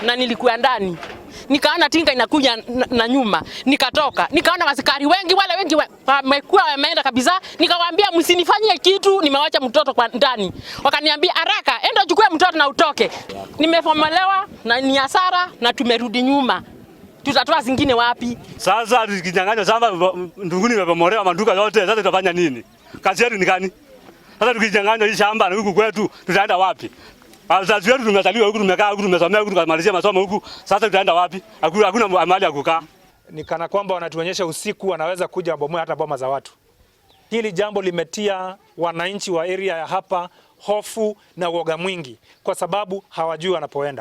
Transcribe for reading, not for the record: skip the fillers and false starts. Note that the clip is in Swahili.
Na nilikuwa ndani, nikaona tinga inakuja na nyuma, nikatoka, nikaona askari wengi, wale wengi wamekuwa wameenda kabisa. Nikawaambia, "Msinifanyie kitu, nimewacha mtoto kwa ndani." Wakaniambia, "Haraka, enda uchukue mtoto na utoke." Nimebomolewa na ni hasara na tumerudi nyuma, tutatoa zingine wapi? Sasa tukinyang'anywa shamba, Ndunguni imebomolewa maduka yote, sasa tutafanya nini? Kazi yetu ni gani? Sasa tukinyang'anywa hii shamba na huku kwetu tutaenda wapi? Wazazi wetu tumezaliwa huku, tumekaa huku, tumesomea huku, tukamalizia masomo huku. Sasa tutaenda wapi? Hakuna mahali ya kukaa. Ni kana kwamba wanatuonyesha usiku wanaweza kuja wabomoe hata boma za watu. Hili jambo limetia wananchi wa area ya hapa hofu na uoga mwingi, kwa sababu hawajui wanapoenda.